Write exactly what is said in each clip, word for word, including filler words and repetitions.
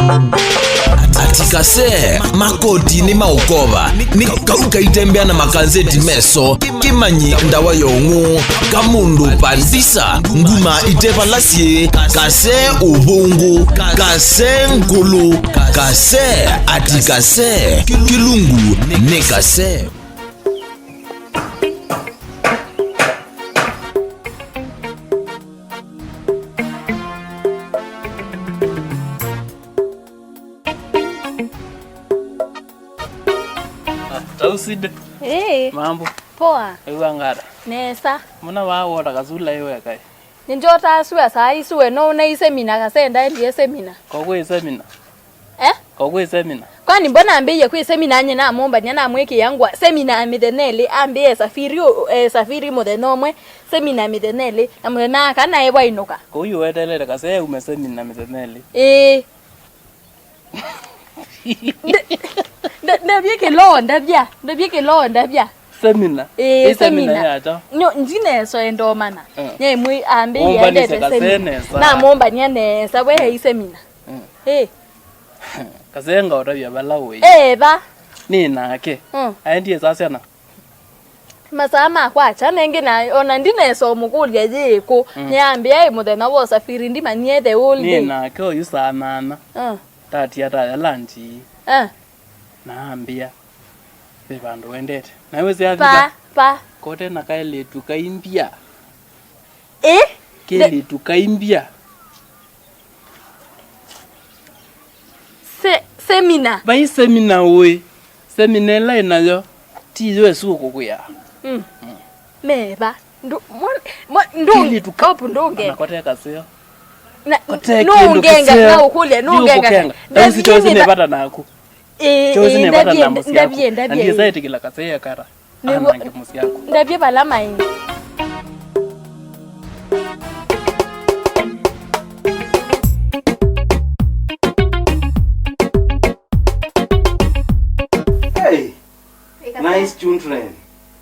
Ati kase, makoti nĩ maũkova, nĩ kau kaitembea na makanzeti meso, kĩmanyi ndawa ya ũng'ũ, kamũndũ pandisa, nguma ite vala syĩ, kase ũvũngũ, kase ngũlũ, kase, ati kase, kĩlungu nĩ kase. Ah, Tauside. Hey. Mambo. Poa. Ewa ngata. Nesa. Muna wa wota kasula iwe kai. Nĩnjotaa sua saa isu we no ũnai semina kasenda endie semina. Kokwe semina. Eh? Kokwe semina. Kwani mbona ambĩie kwĩ semina nye namũmbania namwĩkĩa ngwa semina ya mĩthenya ĩlĩ ambĩe safiri ũ- eh, safiri mũthenya ũmwe semina ya mĩthenya ĩlĩ na mũthenya wa kana ewainũka. Kũu wetelele kasee ume semina mĩthenya ĩlĩ. Ĩĩ. Nde- nde- ndavye kĩloo ndavya ndavye kĩloo ndavya. Semina. Ĩĩ, ĩ semina semina. Yacho. Nyo ndineso endomana. Eh. Nyemwe ambĩie ũmbanĩsye endete kasee semina nesa. Namũmbania nesa we hei semina. Mm. Ĩ. Kasenga ũtavya vala ũĩ. Ĩ, va. Nĩ nake. Mm. Aendie saa syana. Masaa makwa acha nengĩ na ona ndinesa ũmũkũlya yĩkũ. Mm. Nĩambĩa ĩ mũthenya wa ũsafiri ndimanyie the whole day. Nĩ nake ũyu saa nana. Mm. Tatia taya lanji. Ah. Na ambĩa. Ve vandũ wendete. Na wĩsĩ avika. Pa, pa. Kote na kaelĩtu kaimbya. Ĩ? Kelĩtu kaimbya. Se, semina. Vai semina ũĩ. Semina ĩla ĩnayo ti yo ĩsu ũkũkwĩa. Mm. Meva. Ndu, mon, mon, ndu, kelĩtu ka- kapu ndunge. Ana kote kaseo. Na, kote kĩndũ nungenga, kiseo. Na ũkũlya, nungenga. Ndiũkũkenga. Ndausitoe sine vata naku. Ĩĩ, Choice ĩĩ, nĩ vata ndavye, na mũsyĩ ndavye, waku. Ndavye. Na ndiĩsa ĩtĩkĩla kasee ya kara. Nĩw'o, anange mũsyĩ waku. Ndavye vala maĩ. Hey, nice children.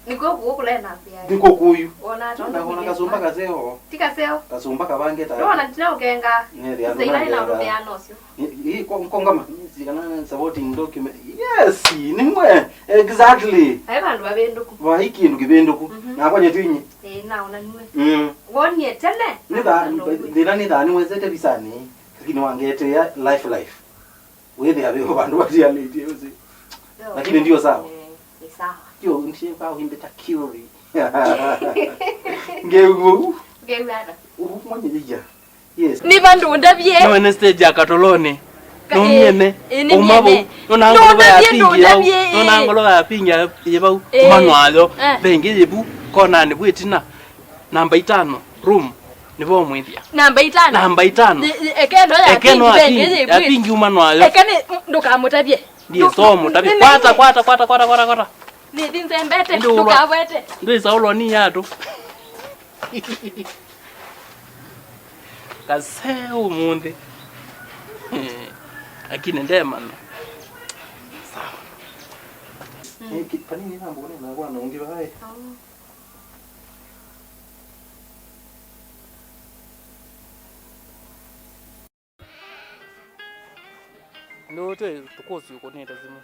Nĩkw'o kũkũla na mbĩa. Nĩkw'o kũyu. Wona ata. Na wona kasumba kaseo. Ti kaseo. Kasumba kavange ta. Ndona tina ũkenga. Nĩ thĩ andũ. Zaina na mangenga. Ũrũmea nocio. Ĩ, ĩ, ko- ko ngama, nĩsĩ kana supporting document. Yes, nĩmwe. Exactly. Vai vandũ vavĩndũku. Vai kĩndũ kĩvĩndũku. Mhm. Nakwa nyetwinyi. Ĩĩ, naona nue. Mm. Wonie tene. Nĩ tha-, thĩna nĩ thaa nĩwezete visanĩ, lakini wangetea life life. Wĩthĩa vĩvo vandũ vatialĩtye ũsĩ. Yo. Lakini ndio sawa. Ĩĩ, nĩ sawa. Ndio ntie va uimbeta kiuri. Ngeu. Ngeu ata? Uhu mwenye yija. Yes. Nĩ vandũ ndavye. No ene stage ya katoloni. Ka- no eh, miene. Eh, nĩ uma vau. Miene. Nona ngolova ya ndavye, pingi yau. Ndavye, eh. Nona ngolova ya pingi ya, ya vau. Eh. Uma nwayo. Eh. Vengi yivu. Kona ni bwitina. Namba itano. Room. Nivo mwithia. Namba itano. Namba itano. Ni- ni- ekeno ya ekeno pingi, ya pingi, ya pingi uma nwayo. Ekene ndukamutavye. Ndiye somo tabi. Kwata, kwata, kwata, kwata, kwata, kwata. Ni thinzembete. Ndio ulwa. Ndukawete. Ndio isaulwa ni yatu. Kasee ũmũnthĩ. Lakini ndemanya. Sawa. Mm. Eh, ki- panini na mbona na kwa na ungi vai? Oh. Nũte tukusi ukunite simu.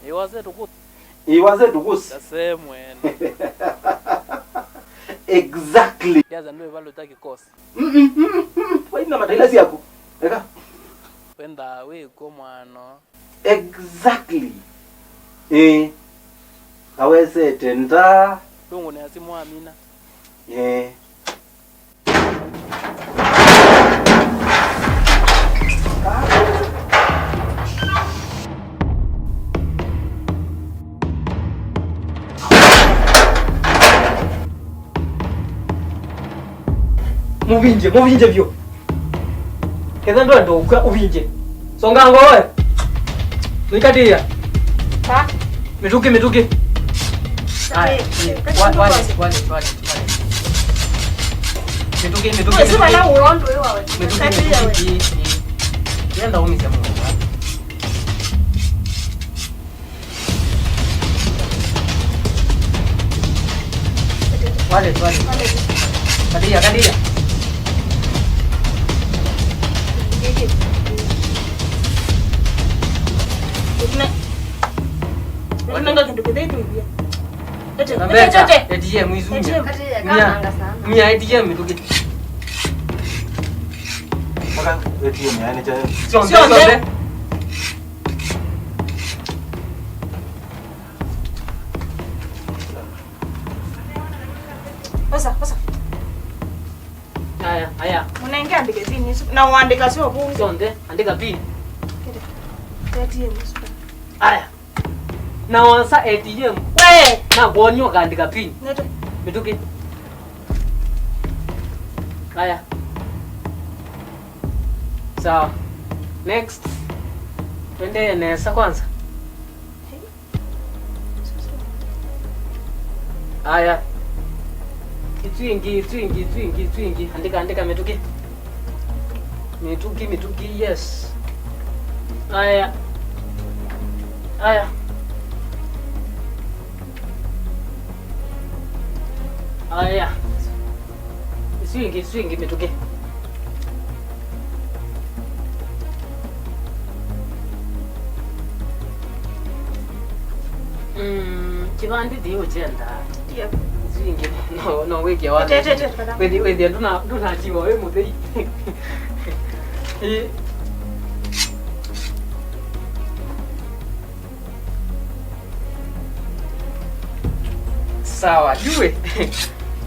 Ĩ wazee tukusi. Ĩ wazee tukusi. Kasee mwene. Exactly. Yaza ndio valo taki kosi. Mm, mm, mm, mm. Waina mataila siaku. Eka. Wenda wĩ kwa mwano. Exactly. Eh. Kawesete nda. Lungu ni asimu amina. Eh. Mũvingye, mũvingye vyũ. Ketha ndwenda ũkw'a, ũvingye. Songa ngoe. Nĩkatĩĩa. Pa. Mĩtũkĩ, mĩtũkĩ. Aya, eh, wa- wallet, wallet, wallet, wallet. Mĩtũkĩ, mĩtũkĩ, mĩtũkĩ. Mĩtũkĩ, mĩtũkĩ. Ĩĩ, ĩĩ. Ndĩrenda ũmĩsya mũno. Wallet, wallet. Katĩĩa, katĩĩa. Mbesa, A T M isu mia. A T M. Mia, mia A T M mĩtũkĩ. Mpaka A T M yaani cha. Syonthe, syonthe. Osa, osa. Aya, aya. Mũnenge andĩke pin isu. Na ũandĩka syo kũu. Syonthe, andĩka pin. Kete. A T M isu. Aya. Na wosa A T M. We! Na kuonia ũkaandĩka pin. Nete. Mĩtũkĩ. Aya. Sawa. Next. Twendee nesa kwanza. Aya. Itwingi, itwingi, itwingi, itwingi. Andĩka, andĩka mĩtũkĩ. Mĩtũkĩ, mĩtũkĩ, yes. Aya. Aya. Aya. Isu ingĩ, isu ingĩ mĩtũkĩ. Mm, kĩvandĩ thi ũkyenda. Yep. Isu ingĩ no, no wĩkĩa wa. Ete, ete, ete, ete. Wĩthi, wĩthi ndũna, ndũnatiwa wĩ mũthei. Ĩ. Sawa, yu ĩ.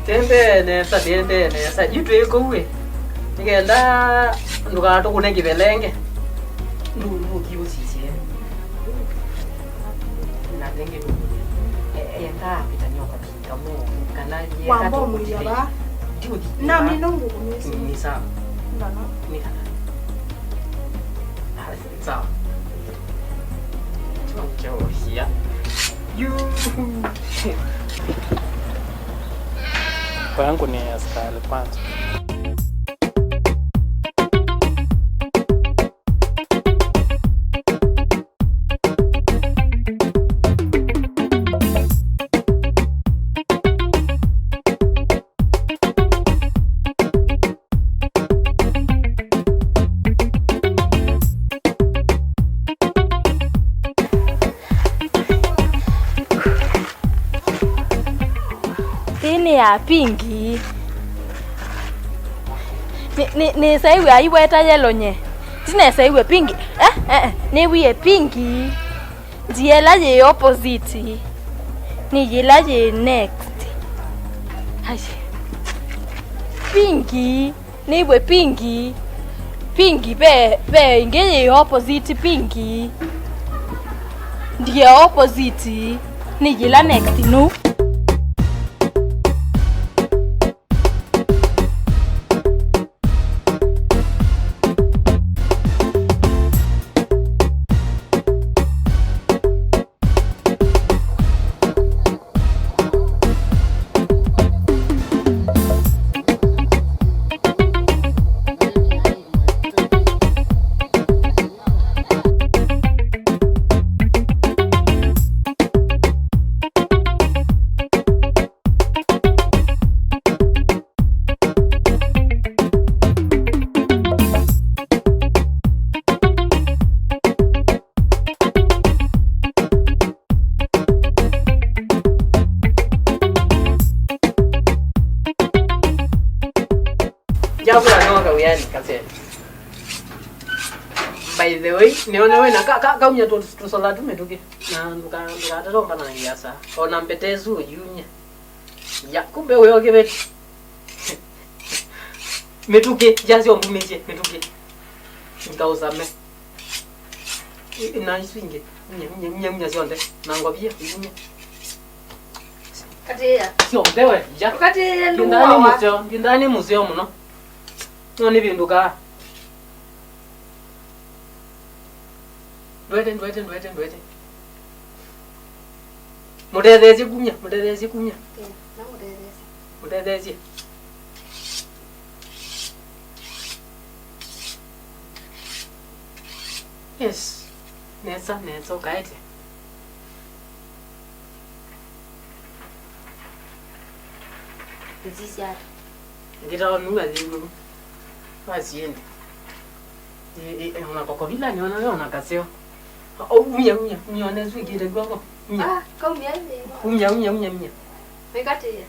Tendee nesa, tendee nesa. Yu twĩ kũu ĩ. Nĩkenda ndũkatũkũne kĩvelenge. Ndũ, ndũthi ũsisye. Na thengi ndũ. E, enda apita nyoka ti kamũ. Kana yeka wamba ũmwĩia va? Ndiũthi. Na mina ngũkũmĩsĩ. Nĩ sawa. Ndana. Nĩ kana. Sawa. Chochosia. Yu. Kwangu ni askari kwanza. Ĩĩ nĩ ya pingi. Nĩ, nĩ, nĩsaiw'e aiweta yellow nye. Ti nĩsaiw'e pingi. Eh, eh, eh. Nĩwie pingi. Nzĩa ĩla yĩ opposite nĩ yĩla yĩ next. Ai. Pingi. Nĩw'e pingi. Pingi ve, ve ĩngĩ yĩ opposite pingi. Ndiye opposite nĩ yĩla next nu. Ndyavũla noka wĩanĩ kaseni. By the way, nĩona wĩna ka, ka, kaumya tũ, tũsola tu mĩtũkĩ. Na ndũka, ndũkatatongana na iasa. Ona mbete ĩsu ũyumya. Ya, kumbe ũyokĩvĩte. Mĩtũkĩ, jasyo mbumĩsye, mĩtũkĩ. Ndikaũsame. I, i, na isu ingĩ. Unya, unya, unya, unya syonthe. Na ngovia, unya. Katĩĩa. Syonthe we, ya. Katĩĩa. Ndindaa nĩ mũseo, ndindaa nĩ mũseo mũno. No nĩvĩndũkaa. Ndwete, ndwete, ndwete, ndwete. Mũtetheesye kumya, mũtetheesye kumya. Ĩĩ, namũtetheesye. Mũtetheesye. Yes. Nesa, nesa, ũkaete. Nzisya ata? Ngĩtawa nũu athi nũu. Wasiende. Ĩ, ĩ, ĩ, ona kokovila nĩona we ona kaseo. O, umya, umya, umya, ona ĩsu ĩkĩte kw'oko. Umya. Ah, kaumya thĩ. Umya, umya, umya, umya. Nĩkatĩĩa.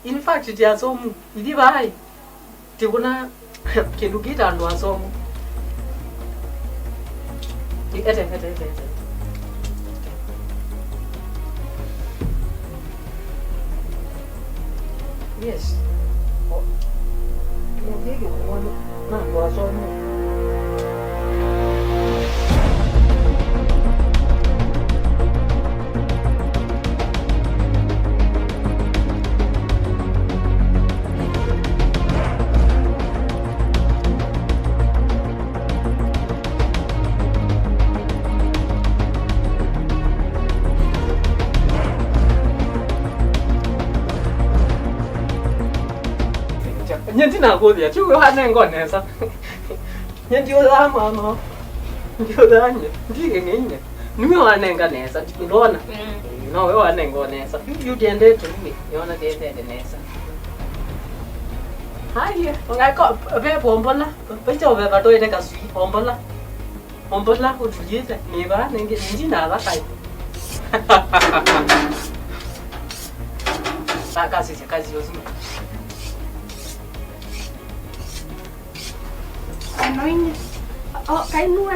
In fact, ti asomu. Ithi vai. Ti kuna kĩndũ kĩ ta andũ asomu. Ete, ete, ete, ete. Yes. O, kĩndũ kĩ kĩkũmwa nĩ, na andũ asomu. Nye ndinakũthĩa, ti we wanenga nesa. Nye ndiũthaa mwana. Ndiũthaa nye. Ndikeng'eine. Niwe wanenga nesa, ndona. Mm. Nowe wanenga nesa. Yu, yu ndiendete niwe. Yona ndiendete nesa. Haya, ngako, ve pombola. Pecha uveva toite kasui, pombola. Ombola ũtulĩte nĩ vaa nĩngĩ ndinatha kaĩ. Ka-, kasisya kasi ũsu. Anoinye. O, kainua.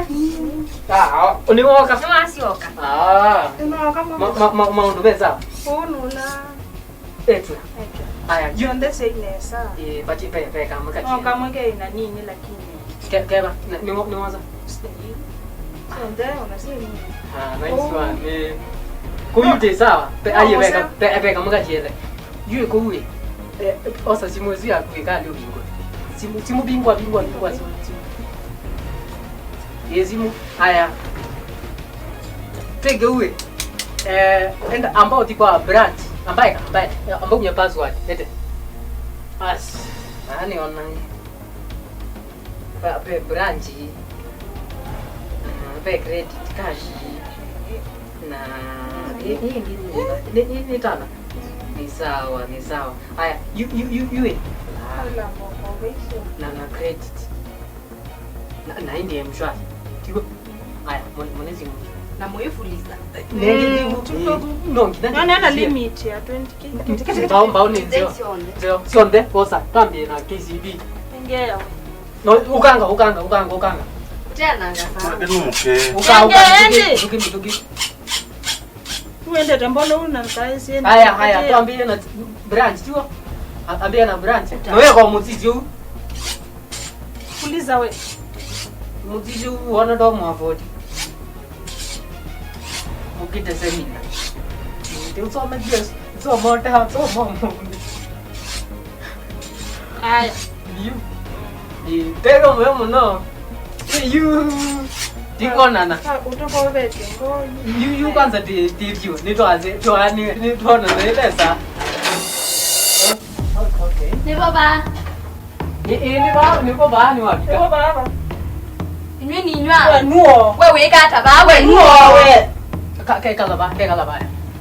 Ah, o, nĩwoka. Nĩwasyoka. Ah. Nĩwoka. Ma-, ma-, ma-, maũndũ me sawa. Ũnũla. Etwa. Etwa. Aya, yu- Syonthe syai nesa. Eh, but ve, ve kamwe kati. No kamwe ke na nini lakini. Ke, keva, na, ni, ni waza? Syonthe ona si nini. Ah, nice one. Eh, kũu yu ti sawa. Pe, no, aye, ve, ve kamwe kati ele. Yu kũu e. Eh, osa simu ĩsu yaku ĩkali ũvingwe. Simu, simu vingwa, vingwa, vingwa, simu, simu. Ĩ simu. Aya. Twĩke ũĩ. Eh, enda amba ũthi kwa branch. Ambaye, ambaye. Amba umia password. Ete. As. Nani ona. Pe, pe branch. Ah, pe credit cash. Na, ni, ni, ni, ni, ni, ni tana. Ni sawa, ni sawa. Aya, yu, yu, yu, yu, eh. Na, na credit. Na, na indi M-Shwari. Tigo. Aya, mone, mone simu. Na mũifuliza. Nengi simu. Mm. No, nginya. Nonena limit ya twenty K. Mbao, mbao ni nzeo. Nzeo. Syonthe, osa, tambie na K C B. Ngeya we. No, ukanga, ukanga, ukanga, ukanga. Tena ngasa. Nũke. Ukanga, ukanga, mituki, mituki, mituki. Uendete mbona una kaisi? Haya, haya, tuambie na branch, tigo? A-, ambia na branch. No yeko mutizio. Fuliza we. Mutizio wona ndo mwa afford. Mukite semina. Ndio usome Yesu. Soma ta, soma Mungu. Aya. Yu. Ĩ, tega mũyo mũno. Ĩ, yu. Tikonana. Ah, ũtũkovetye ngoo. Yu, yu kwanza ti, ti vyu. Nĩ twaze, twaani, nĩ twona nĩ lesa. Okay. Nĩ baba. Ĩ, ĩ, nĩ ba, nĩ ko ba, nĩ wafika. Nĩ baba. Inyuĩ nĩ inyuĩ. We nuo. We wĩka ata ba, we nuo. We. Ka, ke, kala ba, ke, kala ba.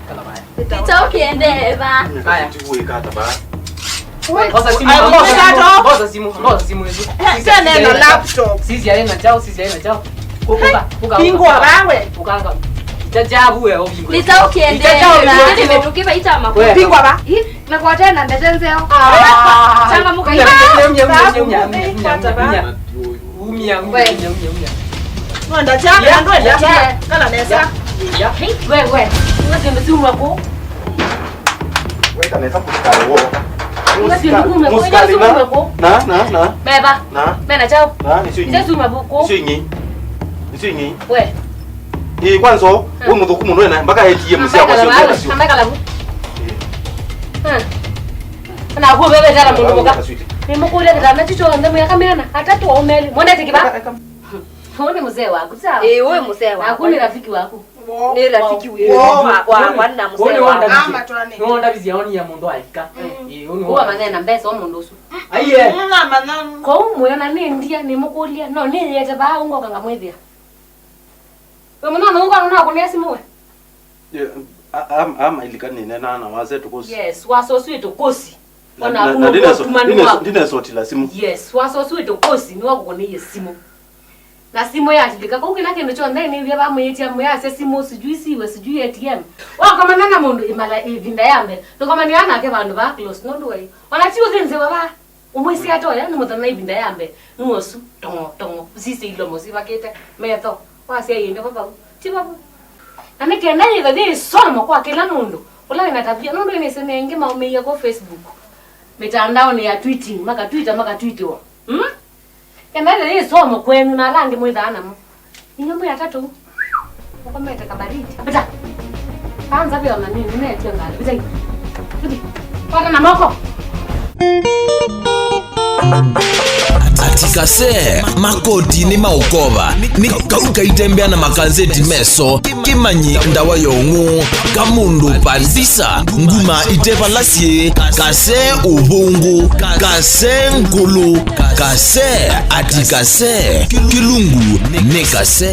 Kala ba. Ita ũkĩendee va? Aya. Tikuwĩka ata ba? Ngosa simu, ngosa simu, ngosa simu, ngosa simu ĩsu. Sisi neno laptop. Sisi haina chao, sisi haina chao. Uka, uka. Pingwa bawe. Ukanga. Ita chabu we obingwa. Nita ukiende. Ita chabu we. Ndio tukiva ita makuu. Pingwa ba. Hi, na kwa tena mbete nzeo. Ah. Changa muka. Umia, umia, umia, umia, umia, umia. Umia, umia, umia, umia. Wenda chana, ndwenda chana. Kala nesa. Ya. Hey, we, we. Una kĩndũ siuma kũ? Weka nesa mũsikali wo. Una kĩndũ kuma kũ? Mũsikali na, na, na. Beba. Na. Mena chao. Na, nĩsyo inyi. Nĩsyo siuma kũ? Nĩsyo inyi. Nĩsyo inyi. We. Ĩ, kwanza, we mũthũku mũno ena, mpaka A T M cia kwa sio. Ambaye kalabu. Ĩ. Hmm. Na kuo bebe tala mũndũ mũka. Nĩmũkũlya kĩtanda kyu kyonthe mwĩaka mĩana atatũ aũmeli. Mwendete kĩva? Ũũ nĩ mzee waku, sawa? Ĩĩ, ũũ nĩ mzee waku. Naku nĩ rafiki waku. Nĩ rafiki wĩ wa, wa, wa, na mzee waku. Nĩwondavizya oni ya mũndũ aika. Mm. Ĩĩ, ũũ nĩ. Ũũ amanyana mbesa o mũndũ ũsu. Aiye. Kũu mwĩona nĩ ndia, nĩmũkũlya, no nĩyĩete vaa ũngoka ngamwĩthĩa. We mũno nũngwa nũnakũnĩa simũ we? Yeah, a-, am-, amailika nĩnenaa na wazee tũkũsi. Yes, wasosu ĩtũkũsi. Na, ona na, na ndineso-, tuma ndineso-, nwa. Ndinesotila simu. Yes, wasosu ĩtũkũsi nĩwakũkũnĩie simu. Na simũ yatilĩka kũu, kĩla kĩndũ kyonthe nĩw'e vamwĩĩtya, mwĩasya simũ sijui siwe sijui A T M. Wakomana na mũndũ ĩmala ĩvinda ya mbee, ndũkomanĩaa nake vandũ vaa close, nũndũ wai. Ona ti ũthĩ nzĩwa vaa. Ũmwĩsĩ atoya nĩ mũthenya ĩvinda ya mbee, nĩ ũsu, tong'o, tong'o, ũsisye ilomo sivakĩte, metho, wasya ĩndĩ vavau, ti vavu. Na nĩ kenda yĩtha yĩ ĩsomo kwa kĩla mũndũ ũla wĩna tavia, nũndũ nĩsĩ nengĩ maũmĩie kwa Facebook, mĩtandaonĩ ya tweeting, makatwita, makatwitĩwa. Hmm? Kenda yĩtha yĩ ĩsomo kwenyu na ala angĩ mwĩthaa namo. Inyuĩ mwĩ atatũ, mũkomete kabaridi. Vita. Anza vya nani, nĩmetio ngali. Vita. Vita. Kwata na moko. Ati kase, makoti nĩ maũkova, nĩ kau kaitembea na makanzeti meso, kĩmanyi ndawa ya ũng'ũ, kamũndũ pandisa, nguma itevalasye, kase ũvũngũ, kase ngũlũ, kase, ati kase, kĩlungu nĩ kase.